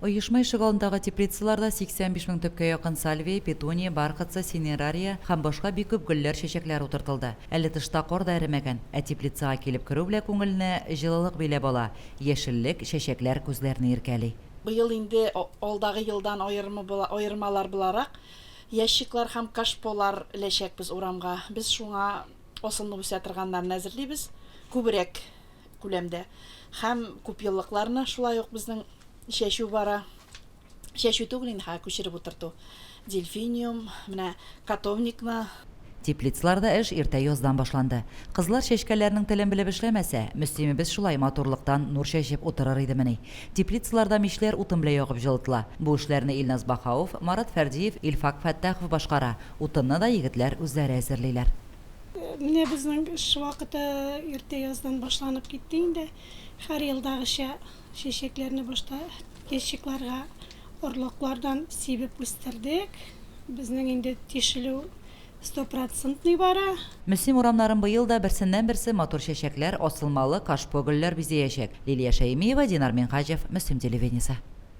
Оешма ишегалдындагы теплицаларда 85 мең төпкә якын сальвия, петуния, бархатцы, синерария һәм башка бик күп гөлләр, чәчәкләр утыртылды. Әле тышта кар да эремәгән, ә теплицага килеп керү белән күңелне җылылык биләп ала, яшеллек, чәчәкләр күзләрне иркәли. Быел инде алдагы елдан аерма аермалар буларак, ящиклар һәм кашполар эләчәкбез урамга. Без шуңа асылынып үсә торганнарын әзерлибез, күбрәк күләмдә. Һәм күпьеллыкларны шулай ук безнең Чәчү бара. Чәчү түгел инде, хәзер күчереп утырту. Дельфиниум, менә котовникны. Теплицаларда эш иртә яздан башланды. Кызлар чәчкәләрнең телен белеп эшләмәсә, Мөслимебез шулай матурлыктан нур чәчеп утырыр идемени? Теплицаларда мичләр утын белән ягып җылытыла. Бу эшләрне Илназ Баһауов, Марат Фәрдиев, Илфак Фәттахов башкара. Утынны да егетләр үзләре әзерлиләр. Менә безнең эш вакыты иртә яздан башланып китте инде. Һәр елдагыча Чәчәкләрне башта ящикларга орлыклардан сибеп үстердек. Безнең инде тишелү стопроцентный бара. Мөслим урамнарын быел да берсеннән-берсе матур чәчәкләр, асылмалы кашпо гөлләр бизәячәк. Лилия Шәймиева, Динар Минһаҗев, Мөслим телевидениесе.